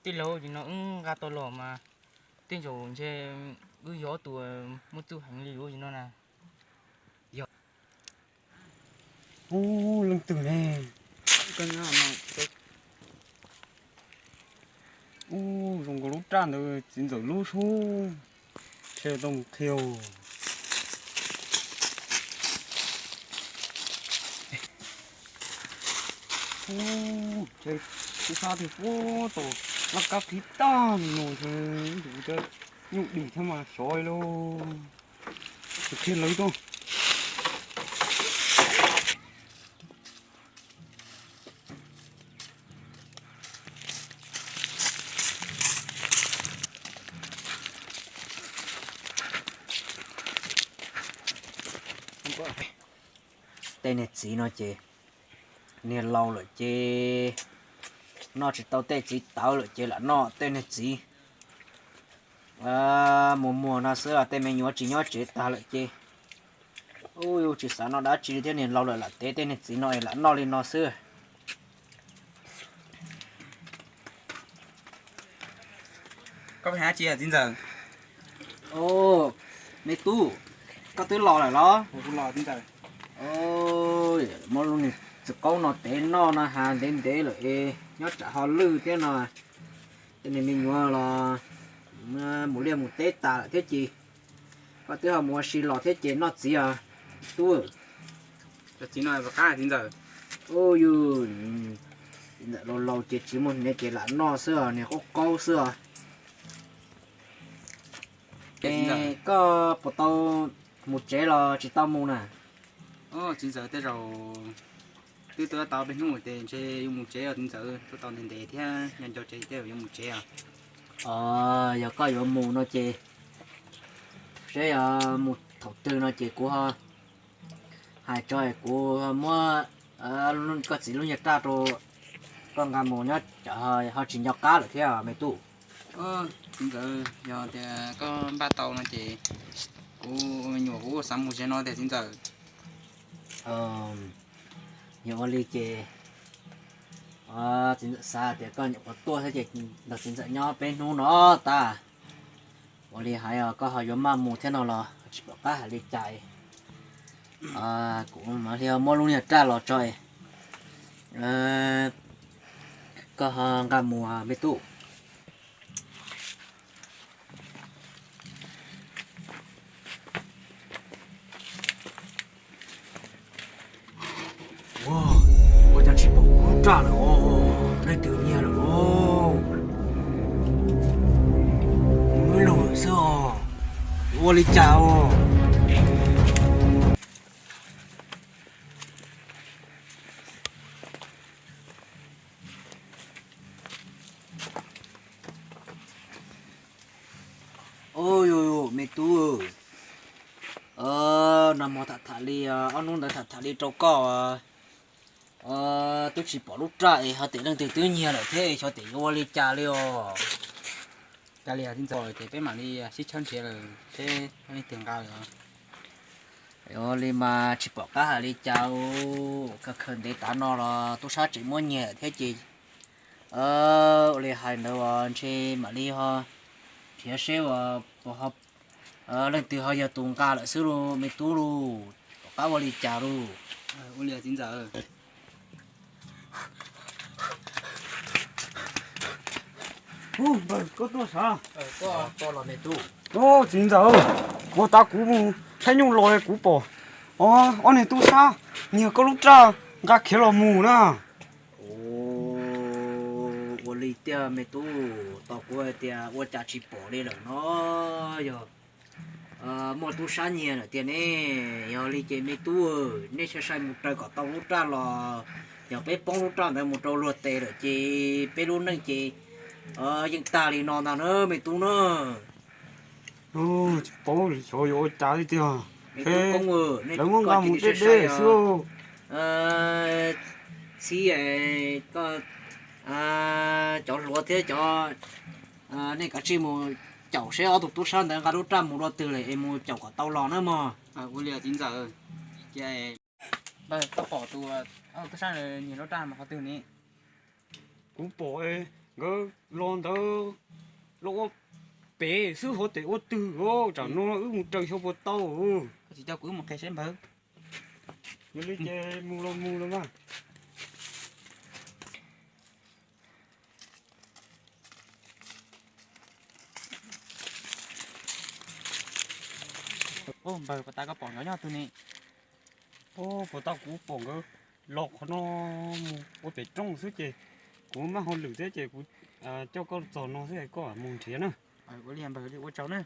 Tij laug, nim no wb nqa tau los mas tej zaum ntshe wb yog tus muaj txuj heev li ua li no na. Yog. Ub, leej twg ne? Ub, zoo nkaus lub raj ntawd txiv ntxawm lub sub. Ntshe tau mus qhia. Ub, ntshe tub sab twg puag tom laj kab qhib tag li no ntshe, tus nyuj dim thiab mas sov li lauj. Tus qhia lawv tuaj. Tej niag txiv no ces niag laus lawm ces noj tsis tau tej txiv tawv lawm ces lam noj tej niag txiv muag muag no xwb. Tej me nyuam tsis nyob tsev tag lawm ces ub, yus tsis xav noj dab tsi thiab, niag laus lawm lam tev tej niag txiv no es lam noj li no xwb. Koj pheej hais dab tsi txiv ntxawm? Au, me tub, koj twb los lawm los? Kuv los txiv ntxawm. Muab lub niag txiv qaub no tev noj no, ha ntev ntev lawm es nyob tsam ho lwj thiab no, tej niag me nyuam los mus liaj mus teb tas lawm thiab ces koj twb ho mus ua si los thiab ces noj txiv os tub. Cov txiv no puas qab txiv ntxawm? Ub, yus txiv ntxawm laus laus ces tsis muaj hnev ces lam noj xwb os, niag qaub qaub xwb os. Es koj puas tau mus tsev los tsis tau mus na? Txiv ntxawm, tej zaum twb tuaj tau peb hnub ces ntshe yuav mus tsev os txiv ntxawm, tuaj tau ntev ntev thiab nco nco tsev tej zaum yuav mus tsev os. Yog koj yuav mus no ces seb yog mus thaum twg no ces kuv ho hais tso, kuv muab koj txiv lub nyuag raj rau koj nqa mus nyob tsam ho tsis nco qab lawm thiab me tub. Txiv ntxawm, yog tias koj npaj tau no ces kuv nyuam kuv xav mus tsev no tiag txiv ntxawm. Yog ua li ces txiv ntxawm xav tias koj nyuam qhuav tuaj thiab ces nrog txiv ntxawm nyob peb hnub no tag. Ua li hais koj ho yuav maj mus thiab no los tsis pom qab hais li cas. Kuv mam li muab lub niag raj los tso, koj ho nqa mus me tub. Ua cas tsis pom kuv lub raj lawm os, leej twg nyiag lawm los? Wb lug lawm xwb os, yuav ua li cas os? Ub, yus me tub, nag hmo tham tham li, ob hnub ntawd tham tham li rau koj, twb tsis pom lub raj es ho tias leej twg twb nyiag lawm thiab, xyov tias yuav ua li cas li os. Cas li os txiv ntxawm, ces peb mam li sib tshawb nrhiav lawm seb leej twg nqa lawm. Ua li mas tsis pom qab hais li cas, khaws khaws ntev tav no los tub sab tseem muab nyiag thiab ces ua li hais ntawd uas ntshe mam li ho nrhiav seb uas puas ho leej twg ho yog tus nqa lawm xwb lauj me tub lauj, pom qab ua li cas lauj. Ua li txiv ntxawm. Koj tuaj sav? Txiv ntxawm, kuv tav kuv mus thaij nyuj los kuv pom ob niag tub sab nyiag koj lub raj nqa khiav los mus na. Ua li tiag me tub, tos kuv hais tias ua cas tsis pom li lawm no, yog muaj tub sab nyiag lawm tiag ne. Yog li ces me tub, nej sai sai mus raws kom tau lub raj los, yog peb poob lub raj ntawd mus rau luag tes lawm ces peb lub neej ces yeej tag li no ntag na me tub na. Tsis paub xyov yuav ua cas li tiag. Lawv muab nqa mus deb deb xwb. Txhib, koj cov hluas thiab cov, nej kav tsij mus caum seb ob tug tub sab ntawd nqa lub raj mus dua twg lawm es mus caum kom tau los na mog. Ua li txiv ntxawm. Koj pom tus tub sab nyiag lub raj mas qhov twg ne? Kuv pom Nkawd los ntawd los ua pem xwb, hov tes ua twg os? Tsam no wb mus raws xyov puas tau. Koj tsis coj kuv wb mus qhia seb npawg. Yog li ces mus los mus los mas. Npawg, puas tas koj pom nkawd nyob twg ne? Puas tau, kuv pom nkawd los qhov no mus ua pem roob xwb ces kuv maj hauj lwm thiab ces kuv coj koj txog no xwb es koj mus nrhiav na. Ua li npawg, ua tsaug na.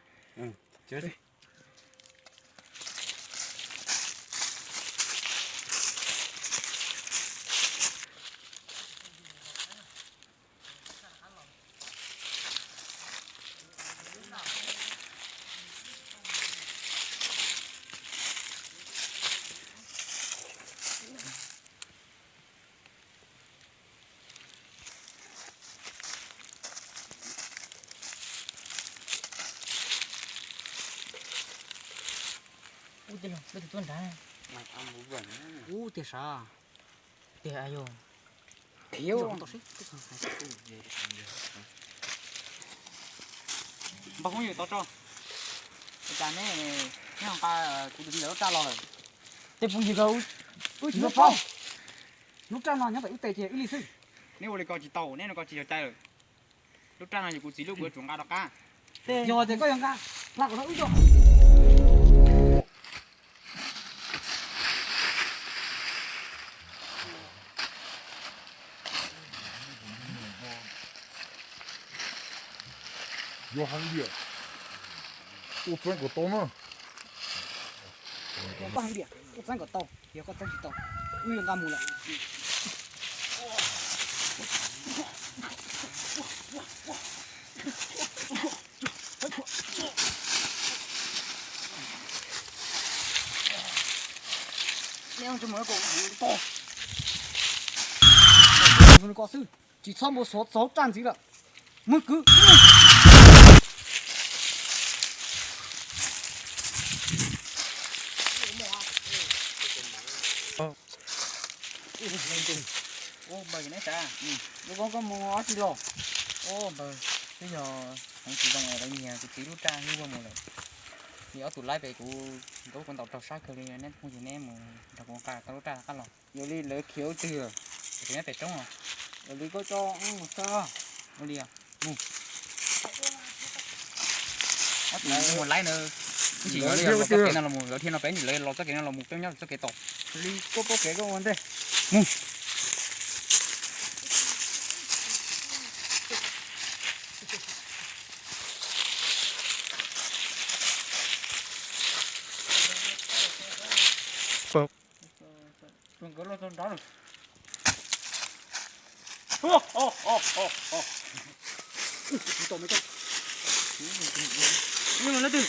Ub, tej laus, peb tus tuaj nrad. Ub, tiag sav. Tiag yog. Npawg Hmoob yawg, tos tso. Cas neb, neb ho nqa kuv tus me ntxhais lub raj los lawm? Tej phooj ywg ko, wb tsis paub. Lub raj no nyob pem wb tes ces ib leeg xwb. Neb ua li ko tsis tau, neb ua li ko tsis yog cai lawm. Lub raj no yog kuv txiv lub, kuv yuav tsum nqa rov qab. Yog tias koj yuav nqa, hla kom tau wb coj. Yog hais tias ua txeeb kom tau na. Koj hais tias ua txeeb kom tau, yog koj txeeb tsis tau, wb yuav nqa mus lawm. Ko xwb, tsis txhob npau suav txog raj ntxiv lawm. Muab kwv. Ua npawg, neb sav, lub koob koj mus ob tsi los? Ua npawg, twb yog hmoov tsis zoo lawv nyiag kuv txiv lub raj hlub ua mus lawm. Vim ob tug laib pem kuv, nkauj kuv ntaus raug sab kawg li, neb phooj ywg neb mus nrog kuv nqa tau lub raj qab los. Yog li lawv khiav ua twg? Khiav nyob pem roob os. Yog li koj coj mus xwb. Ua li os. Mus. Ob tug mus laib na. Ib ntsis yog li los txoj kev no los mus, lawv dhia no pem ntsis lawv los txoj kev no los mus, peb nyob txoj kev tod. Yog li koj paub kev koj ua ntej. Mus. Nkawd los txog nrad lawm. Tus me tub,